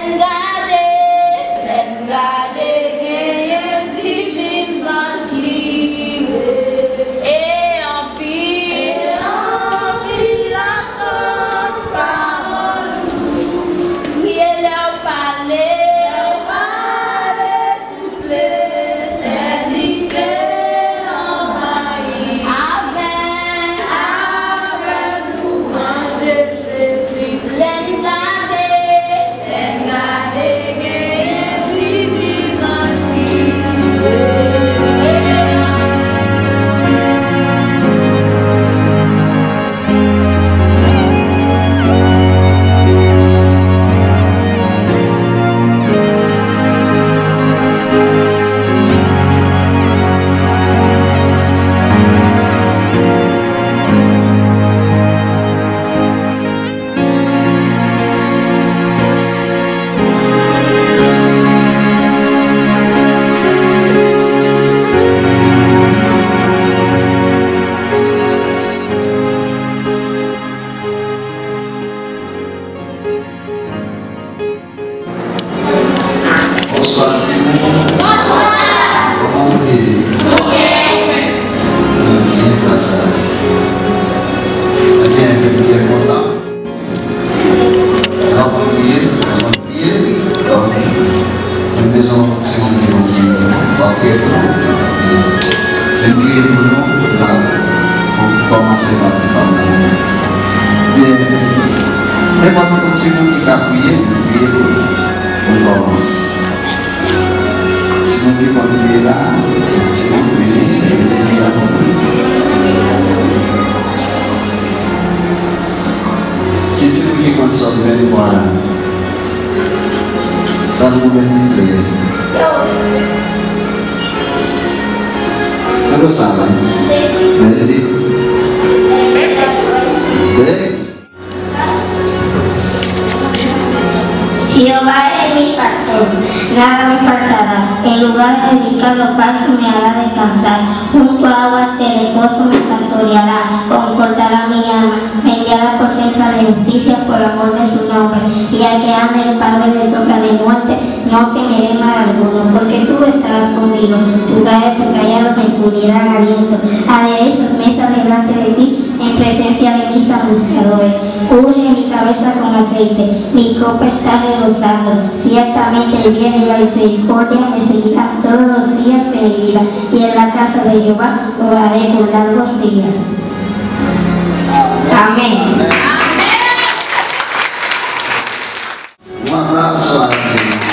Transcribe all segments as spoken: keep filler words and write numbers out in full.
Lè n gade, lè n gade, genyen diven zanj ki rele. E anpil, e anpil atann pawòl ou. Priye lè w pale, lè w pale, tout letènite anvayi avèk, avèk lwanj de Jezi. Lè n gade, lè n gade, genyen diven zanj ki rele. Bonswa timoun. Kòman nou ye? Nou byen, gras a Dye. Ebyen, nou byen kontan. N ap priye, n ap priye. Ok. Mwen bezwen yon timoun ki konn priye pou nou. W ap priye pou nou. Vin priye pou nou. N ap kòmanse pati pa nou. Byen. Nenpòt yon timoun ki ka priye, vin priye pou nou. Pou n kòmanse. Timoun ki konn priye la, timoun vini, vini, vini la pou nou. Ki timoun ki konn Sòm venntwa la? Sòm venntwa. Kote w sale? Benedikt. Jeová es mi pastor, nada me faltará. En lugares de descanso me hará descansar, junto a aguas de reposo me pastoreará, confortará mi alma, me guiará por sendas de justicia por amor de su nombre. Ya que ande en valle de sombra de muerte, no temeré mal alguno, porque tú estarás conmigo, tu vara y tu cayado me infundirán aliento. Aderezas mesa delante de ti en presencia de mis acusadores. Unge mi cabeza con aceite, mi copa está rebosando. Ciertamente el bien y la misericordia me seguirán todos los días de mi vida, y en la casa de Jehová moraré por largos días. Amén. Yon aplozman pou Dye.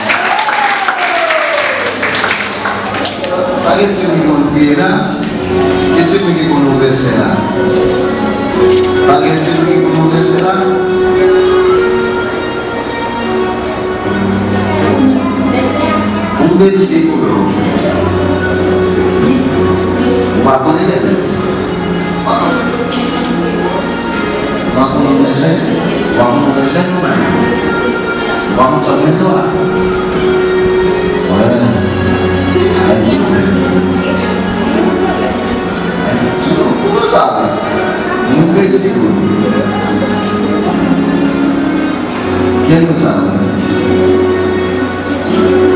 Pa gen timoun ki konn priye la? Ki timoun ki konn yon vèsè la? Pa gen timoun ki konn yon vèsè la? Yon vèsè pou yo. Ou pa konnen lè vèsè. Ou pa konnen vèsè? Ou pa konnen vèsè nou bay? Ou pa konn Sòm venntwa? Wè. Ay, ay, sou, sou sa, nou kredi, bro. Kèl nou sa?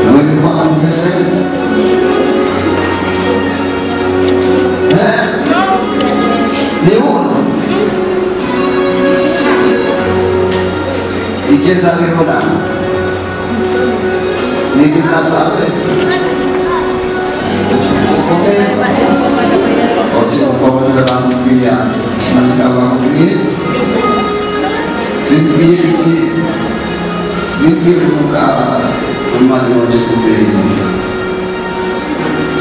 Mwen, nou pa konn fè sèl. Hein? Leon? E kèl sa, Leon la? Men kèl sa, sa fè? Ou konnen? Ou di, ou kòmanse la, nou kriye a. Nan ka w ap kriye, vin kriye, pitit. Vin kriye pou nou ka, pou nou mande Bondye pou beni nou.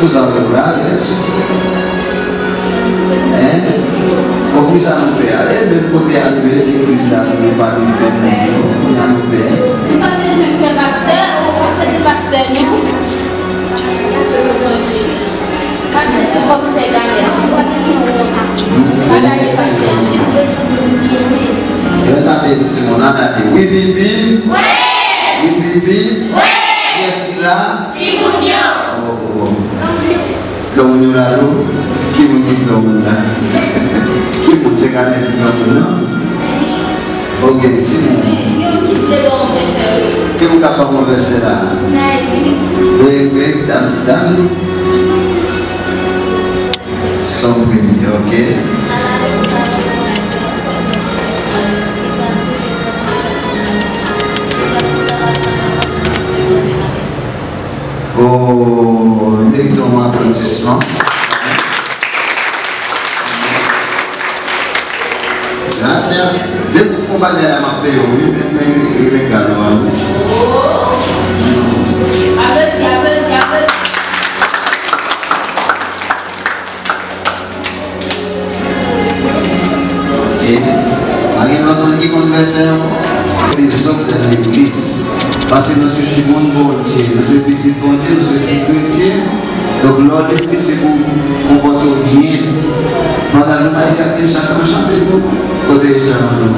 Tout sa nou la, byen si. Hein? Bon, poukisa nou pè a? E menm kote a nou ye, legliz la, nou pa vin pè, nou, nou pa vin pè. Nou pa bezwen pè pastè, pastè se pastè nou. Pastè se kòm sè Daniel. Ou pa bezwen wont. Pa gade pastè, jis rete sou pye w. Yo tape timoun nan gade. Wi, pipi. Wi, pipi. Kiyès ki la? Timoun yo. Oh, oh, oh. Granmoun yo la tou? Ki moun ki granmoun la? Ki moun se Daniel ki granmoun nan? Ok, timoun. Ke ou ka ban mwen vèsè la? Wi, wi, dam, dam. Son premye, ok. Oh, li merite yon aplodisman. Gracias. Depi w fè yon bagay la, m ap peye w, wi, men, men, regalo a, wi. Aplodi, aplodi, aplodi. Ok. Pa gen lòt moun ki konn vèsè ankò? Lezòm nan legliz. Paske nou se timoun Bondye, nou se pitit Bondye, nou se ti kretyen. Donk, lè w legliz, se pou w konpòte w byen. Pandan nou pa gen chante, nou chante pou nou. Kote Jean Marie?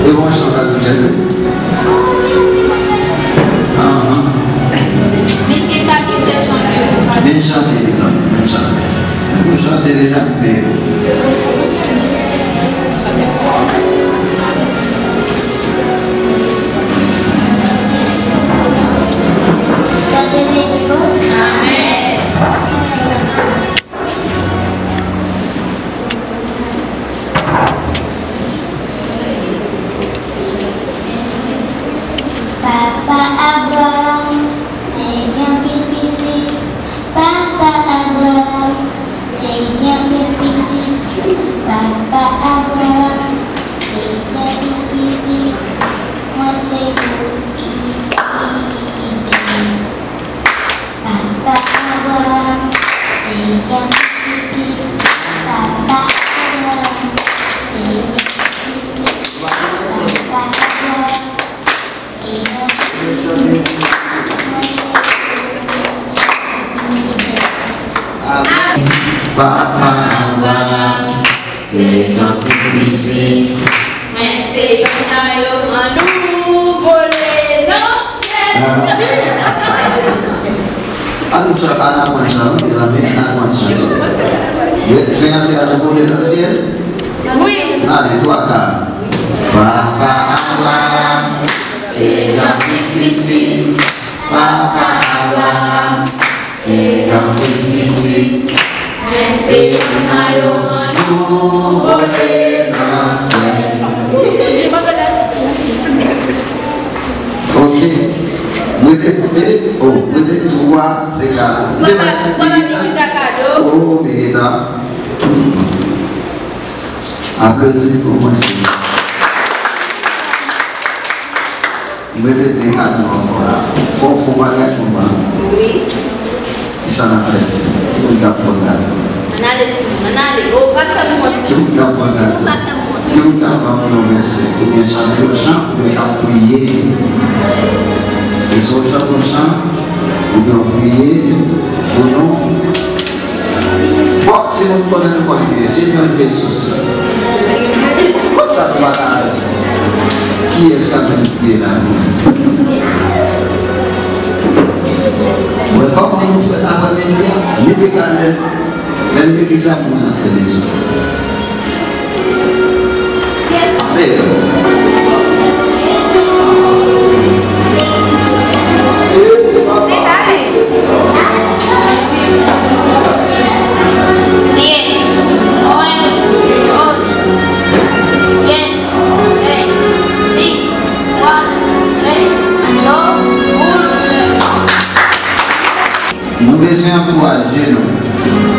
E bon, chante nou chante. Ahan. Men ki ta ki fè chante nou pa. Men chante li la, men chante. Men chante li la, men. Amen. Papa Abraram te gen anpil pitit. Papa Abraram te gen anpil pitit. Papa Abraram te gen anpil pitit. Mwen se youn. Papa Abraram te gen pitit. Papa Abraram te gen pitit. Papa Abraram te gen pitit. Papa Abraram te gen pitit. Mwen se youn nan yo, annou vole nan syèl. Ann chan-, ann aprann chan, mezanmi, ann aprann chan. Fen an se annou vole nan syèl? Wi. Ale, twa ka. Papa Abraram te gen anpil pitit. Papa Abraram te gen anpil pitit. Men se youn nan yo, annou vole nan syèl. Ok. Mwen te, e, oh, mwen te twa regalo. Mwen te bay Mirita kado. Oh, Mirita. Aplodi pou mwen, Senyè. M rete de kado ankò la. Fò, fò bagay pou mwen. Wi. Kisa n ap fè, timoun? Ki moun k ap pran kado? Ann ale, timoun, ann ale. O, pa fè m wont. Ki moun k ap pran kado? Timoun, pa fè m wont. Ki moun k ap ban m yon vèsè? Oubyen chante yon chan, oubyen k ap priye? Se swa w chante yon chan, oubyen w priye pou nou. Bon, timoun, pandan nou konn priye, si nou jwenn Jezi, kot sa nou pa ka ale? Kiyès k ap jwenn priye la? Mwen, kòm nou fè aprèmidi a, li pe ka lè, lè legliz la, moun ap fè lezòd. Se. Nou bezwen ankouraje nou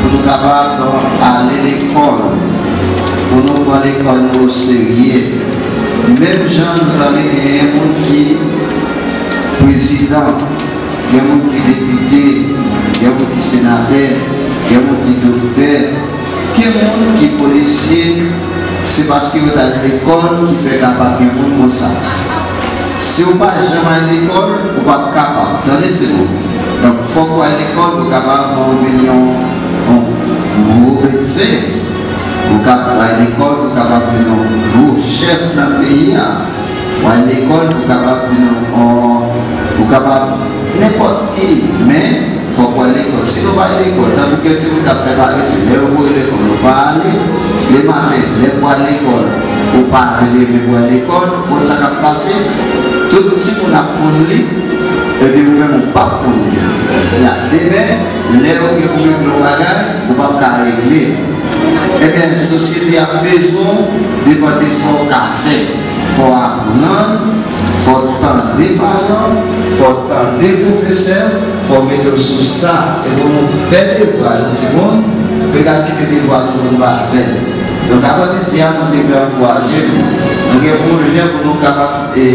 pou nou kapab ale lekòl, pou nou pran lekòl nou oserye. Menm jan nou tande genyen moun ki prezidan, gen moun ki depite, gen moun ki senatè, gen moun ki doktè, gen moun ki polisye, se paske yo t al lekòl ki fè kapab gen moun konsa. Si w pa janm al lekòl, ou p ap kapab. Tande, timoun. Donk, fòk w al lekòl pou w kapab, bon, vin yon, yon gwo medsen. Ou ka al lekòl pou w kapab vin yon gwo chèf nan peyi a. W al lekòl pou w kapab vin yon, yon, ou kapab nenpòt ki, men fòk w al lekòl. Si nou pa al lekòl, tankou gen timoun k ap fè parese, lè yo voye lekòl, yo pa ale, lematen, lè pou al lekòl, Ou pa leve pou al lekòl, ou konn sa k ap pase, tout timoun ap konn li, epi ou menm ou p ap konn li. Demen, lè yo gen pou regle yon bagay, ou p ap ka regle. Ebyen, sosyete a bezwen w depande sa w ka fè. Fò w aprann, fò w tande paran, fò w tande pwofesè, fò w mete w sou sa. Se pou nou fè devwa nou timoun, nou pa ka kite devwa nou pou nou pa fè l. Donk, aprèmidi a, nou te vle ankouraje nou. Nou gen pwojè pou nou kapab, e,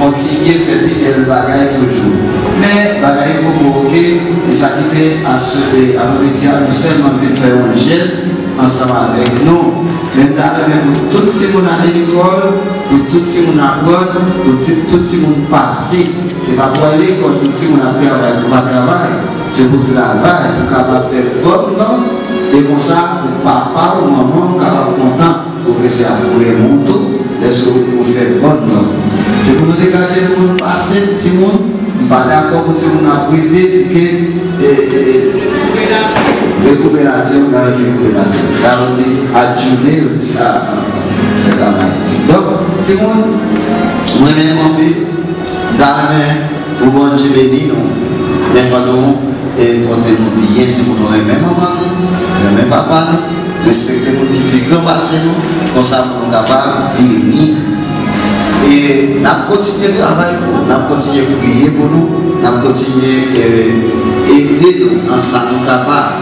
kontinye fè pi bèl bagay toujou. Men, bagay yo poko oke, e sa ki fè, ase, e, aprèmidi a, nou sèlman vin fè yon jès ansanm avèk nou. Men m ta renmen pou tout timoun ale lekòl, pou tout timoun aprann, pou ti, tout timoun pase. Se pa pou al lekòl tout timoun ap travay, pou pa travay. Se pou travay, pou kapab fè bòn nòt, e konsa, pou papa ou manman ou kapab kontan. Pwofesè a pou renmen w tou, lèske ou fè bòn nòt. Se pou nou degaje nou pou nou pase timoun. M pa dakò pou timoun ap rete di ke, e, e, rekuperasyon, nan rekuperasyon. Sa yo di adjourne, yo di sa an, an Ayiti. Donk, timoun, mwen menm anpil, m ta renmen pou Bondye beni nou. Men fò nou, e, konte nou byen, se pou nou renmen manman nou, renmen papa nou, respekte moun ki pi gran pase nou, konsa pou nou kapab beni. E n ap kontinye travay pou nou, n ap kontinye priye pou nou, n ap kontinye, e, ede nou nan sa nou kapab,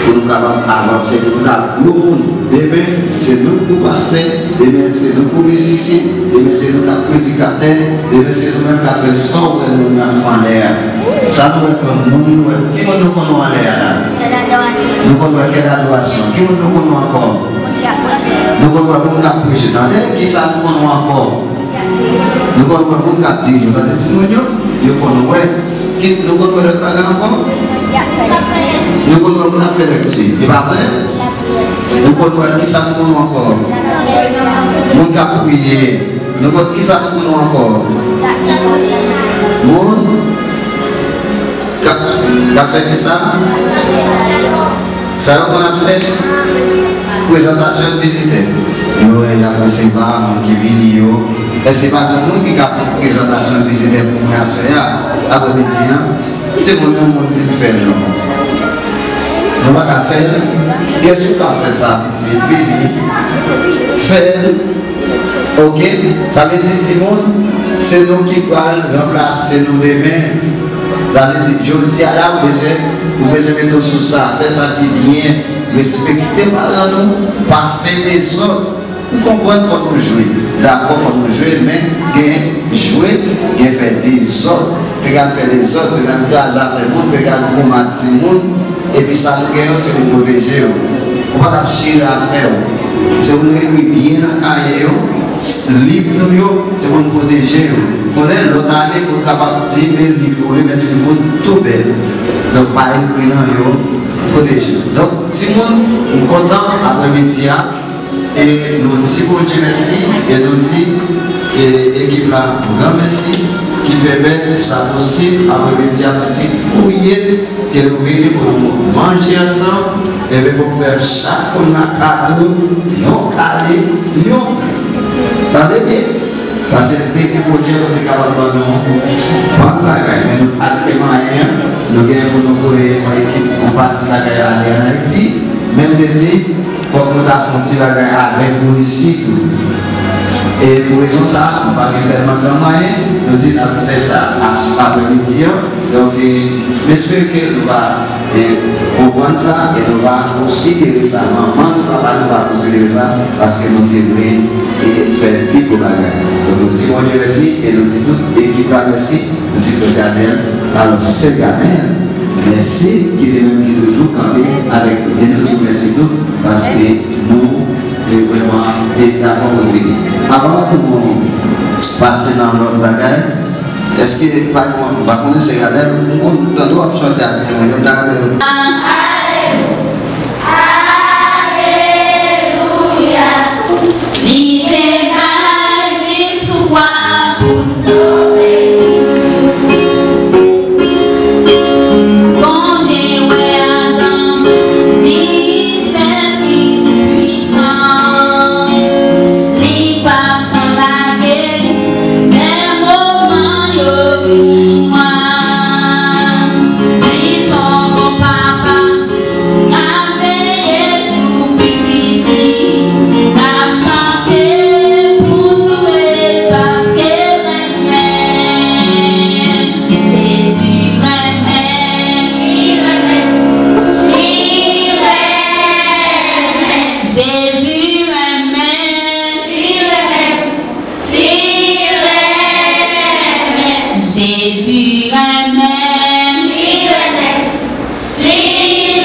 pou nou kapab avanse, pou nou ka gwo moun. Demen, se nou k pou pastè, demen, se nou k pou mizisyen, demen, se nou k ap predikatè, demen, se nou menm k ap fè sa w wè nou menm fè anlè a. Sa nou wè kòm moun, nou wè, ki moun nou konn wè anlè a la? Nou konn wè kèl adorasyon. Ki moun nou konn wè ankò? Nou konn wè moun k ap preche. Tande, ki sa nou konn wè ankò? Nou konn wè moun k ap dirije. Tande timoun yo, yo konn wè. Ki, nou konn wè lòt bagay ankò? Nou konn wè moun ap fè lekti. E pa vre? Nou konn wè ki sa nou konn wè ankò? Moun k ap priye. Nou konn ki sa nou konn wè ankò? Moun k ap, k ap fè ki sa? Sa yo konn ap fè? Prezantasyon vizitè. Yo wè y ap resevwa moun ki vini yo. Èske pa gen moun ki ka fè prezantasyon vizitè pou mwen aswè a, aprèmidi a? Timoun, yon moun vin fè l non. Nou pa ka fè l. Kiyès ki ka fè sa, pitit? Vini. Fè l. Oke? Sa vle di, timoun, se nou ki pral ranplase nou demen. Sa vle di, jodi a la, ou bezwen, ou bezwen mete w sou sa. Fè sa pi byen. Respekte paran nou. Pa fè dezòd. Ou konprann, fòk nou jwe. Dakò, fòk nou jwe, men gen jwe, gen fè dezòd. Pe gad fè dezòd, pe gad kraze afè moun, pe gad goumen ak timoun. Epi sa nou gen yo, se pou n pwoteje yo. Ou pa t ap chire afè w. Se pou n ekri byen nan kaye yo, liv nou yo, se pou n pwoteje yo. Konnen lòt ane, pou n kapab di, men liv ou, remèt liv ou tou bèl. Donk, pa ekri nan yo, pwoteje yo. Donk, timoun, m kontan aprèmidi a. E nou di Bondye mèsi, e nou di, e, ekip la yon gran mèsi ki pèmèt sa posib, aprèmidi a pitit pou ye, ke nou vini pou nou manje ansanm, epi pou m fè chak moun nan kado, yon kale, yon. Tande byen, paske depi Bondye nou te kapab ban nou bann bagay, men nou pa t gen mwayen, nou gen pou nou voye yon ekip, yon pati bagay ale ann Ayiti, men m te di, fòk nou ta fè yon ti bagay avèk nou isi tou. E pou rezon sa a, nou pa gen tèlman gran mwayen, nou di n ap fè sa a, aprèmidi an. Donk, e, m espere ke nou va, e, konprann sa, e nou va konsidere sa. Manman nou, papa nou va konsidere sa, paske nou te vle, e, fè pi gwo bagay. Donk, nou di Bondye mèsi, e nou di tout ekip la mèsi. Nou di Sèl Gadèl, alò Sèl Gadèl, mèsi, ki li menm ki toujou kanpe avèk nou. E nou di w mèsi tou, paske nou te vrèman te dakò pou nou vini. Avan nou pase nan lòt bagay, èske, pa, m pa konnen Sèl Gadèl, m konn tande w ap chante ak timoun yo, m ta renmen Alelouya. Li te bay lwil sou kwa pou n sove. Bondye wè adan li, sè ki pwisan. Li pa Jezi renmen. Li renmen. Li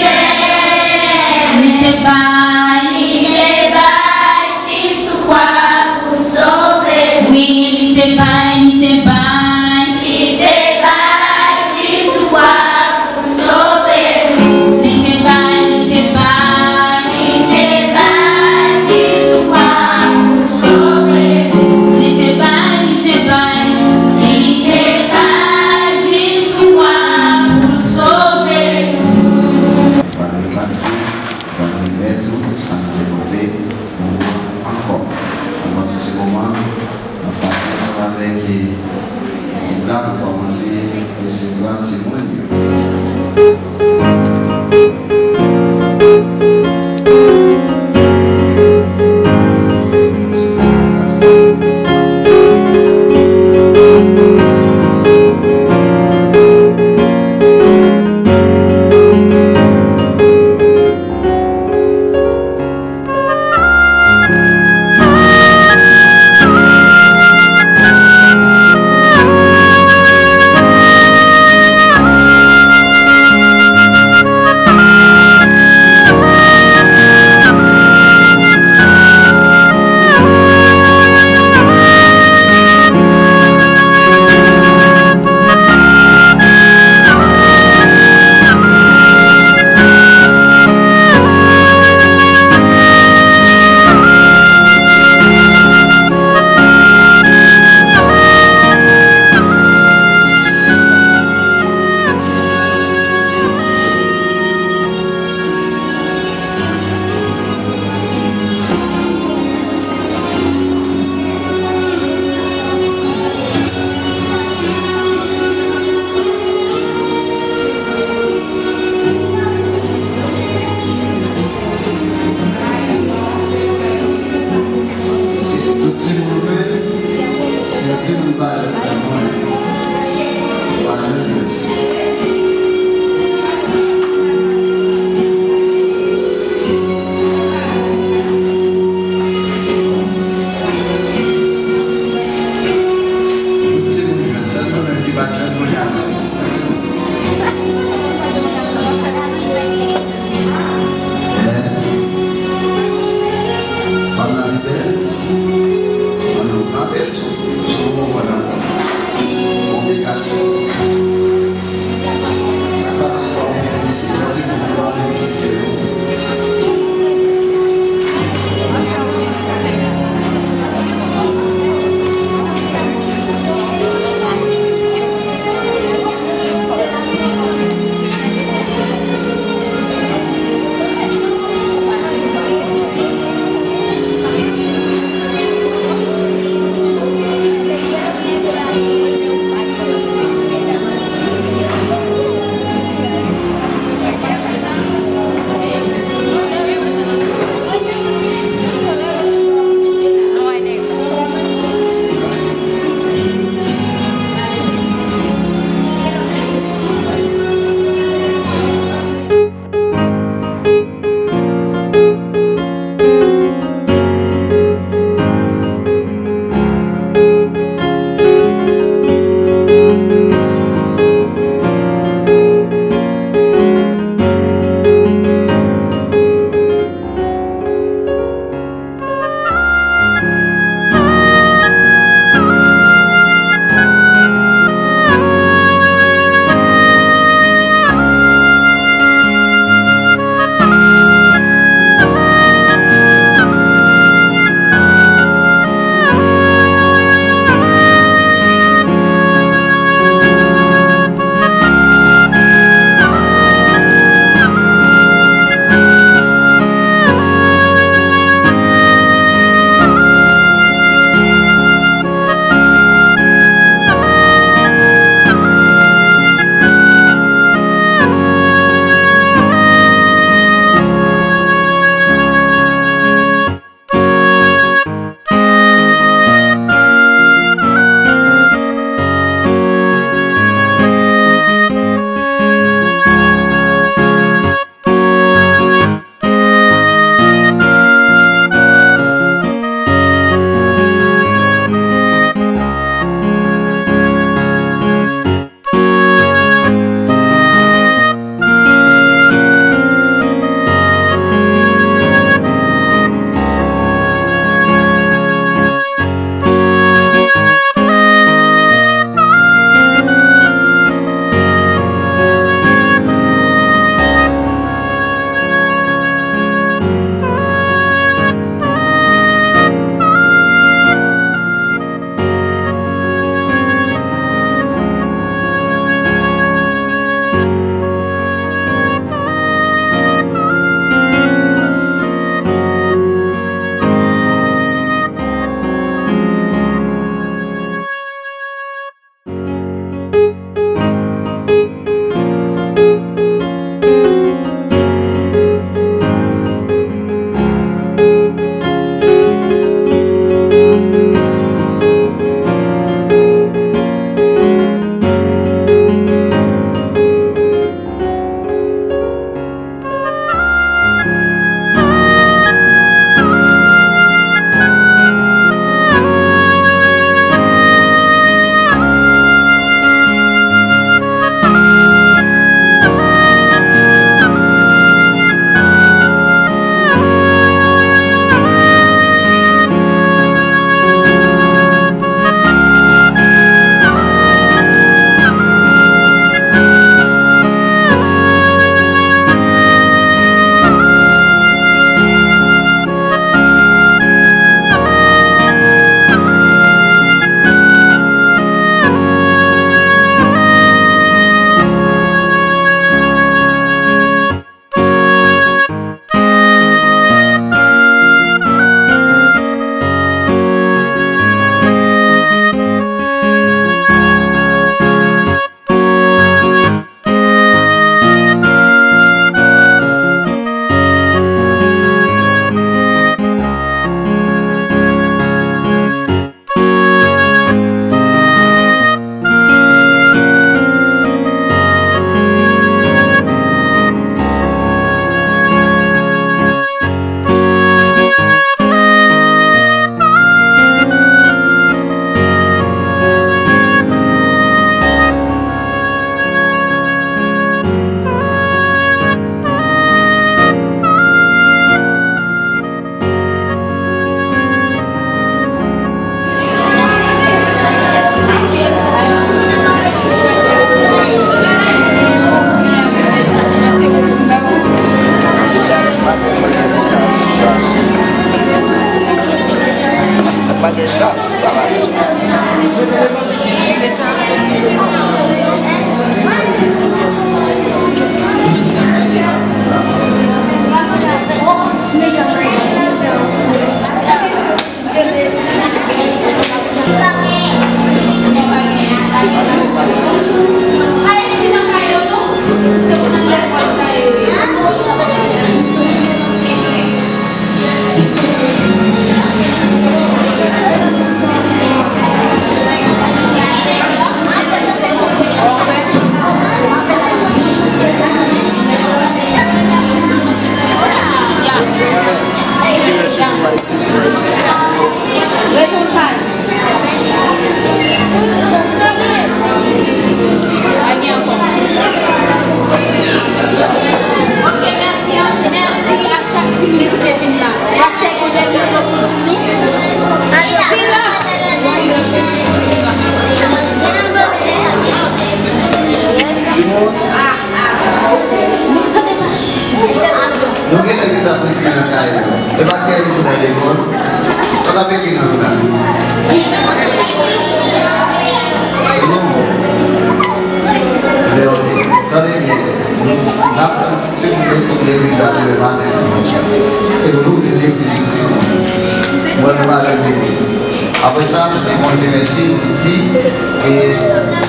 renmen. Li te bay. Li te bay vi l sou kwa pou l sove. Wi, li te bay, li te bay. Li te bay vi l sou kwa pou l sove. Li te bay, li te bay. Li te bay vi l sou kwa pou l sove. Li te bay, li te bay. Li te bay vi l sou kwa pou l sove. Ban nou pase, ban nou remèt ou sa nou te pote pou ou ankò. Avan se moman, n ap pase ansanm avèk ekip la pou kòmanse resevwa temwen yo.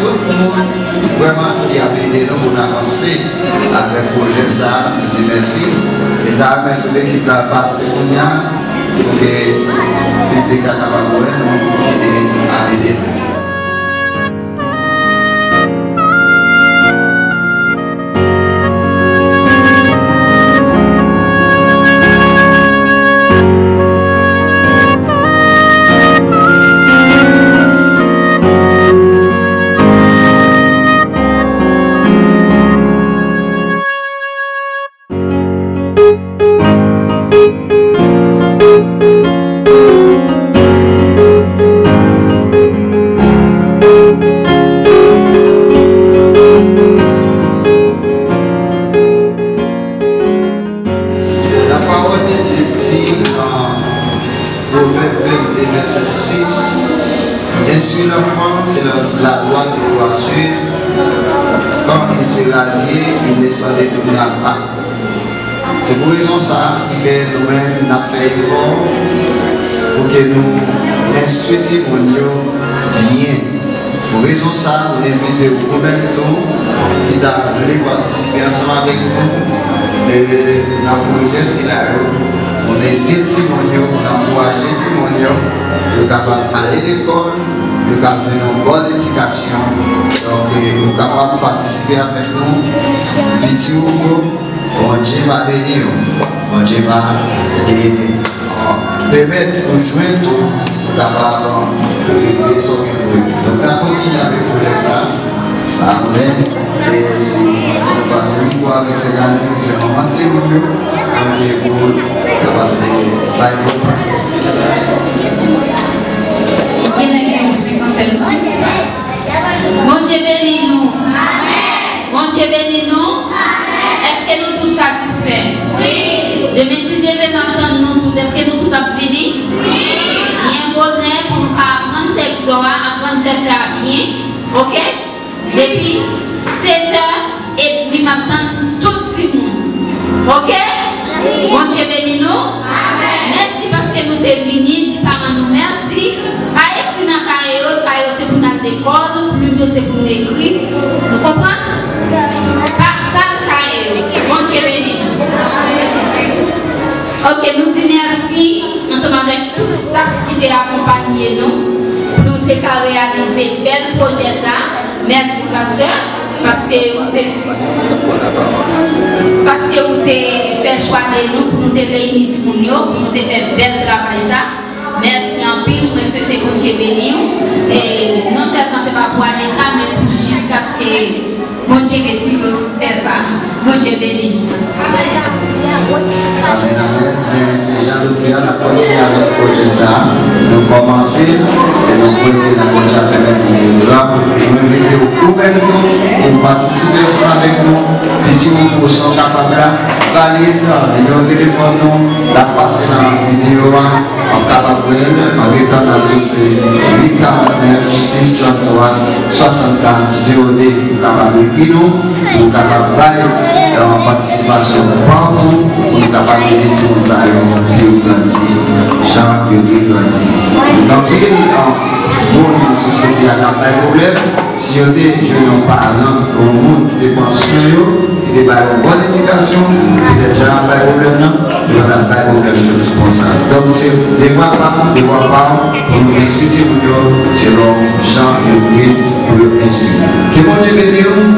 Tout moun vrèman ki ap ede nou pou n avanse avèk pwojè sa a, nou di mèsi. E n ta renmen tout ekip la pase kounye a pou ke piblik la kapab wè nou ki te ap ede nou. La parole de Dieu dit en Proverbe vingt-deux, verset six, Instruis l'enfant, c'est la, la loi qu'il doit suivre. Quand il sera vieux, il ne s'en détournera pas. Se pou rezon sa a ki fè nou menm n ap fè efò pou ke nou enstwi timoun yo byen. Pou rezon sa a, nou envite w ou menm tou ki ta vle patisipe ansanm avèk nou e, nan pwojè sila yo, pou n ede timoun yo, pou n ankouraje timoun yo, pou yo kapab ale lekòl, yo ka jwenn yon bòn edikasyon. Donk, e, ou kapab patisipe avèk nou. Piti Hugo, Bondye va beni w. Bondye va, e, pèmèt ou jwenn tou, ou kapab rive sa w vle. Donk, n ap kontinye avèk pwojè sa a. Amèn. E si nou pase yon kou avèk Seyè a, se manman timoun yo, donk, e pou kapab de bay bon. Genlè gen yon senkantèn ti plas. Bondye beni nou. Bondye beni nou. Èske nou tout satisfè? Wi. Demen, si Dye vle, m ap tann nou tout. Èske nou tout ap vini? Wi. Byen bonè pou nou ka aprann tèks dò a, aprann vèsè a byen. Oke? Depi sèt è edmi, m ap tann tout timoun. Oke? Bondye beni nou. Mèsi paske nou te vini. Di paran nou mèsi. Pa ekri nan kaye yo, kaye yo se pou n al lekòl, plim yo se pou nou ekri. Nou konprann? Pa sal kaye yo. Bondye beni nou. Oke, nou di mèsi ansanm avèk tout staf ki te akonpanye nou pou nou te ka reyalize bèl pwojè sa. Mèsi, pastè, paske ou te, paske ou te fè chwa de nou pou nou te reyini timoun yo, pou nou te fè bèl travay sa. Mèsi anpil, mwen swete Bondye beni w. E non sèlman se pa pou ane sa, men pou jiskaske Bondye retire w sou tè sa. Bondye beni nou. Amèn, amèn. Men se jan nou di a, n ap kontinye avèk pwojè sa a. Nou kòmanse l, e nou premye nan Bondye a pèmèt nou viv la. Nou envite w ou menm tou pou patisipe ansanm avèk nou. Piti ou pou sa w kapab la, ba li nimewo telefòn nou, l ap pase nan videyo a. W ap kapab jwenn anretan nan tou se uit karant nèf, sis trant twa, swasannkat, zewo de. Ou kapab ekri nou, ou kapab bay, eh, patisipasyon pa w tou, pou nou kapab ede timoun sa yo pou yo grandi jan yo dwe grandi. Gen anpil, eh, moun nan sosyete a k ap bay pwoblèm. Si yo te jwenn yon paran, yon moun ki te pran swen yo, ki te ba yo yon bòn edikasyon, petèt jan ap bay pwoblèm nan, yo pa t ap bay pwoblèm yo konsa. Donk, se devwa pa m, devwa pa w, pou nou enstwi timoun yo selon jan yo dwe pou yo enstwi. Ke Bondye beni w.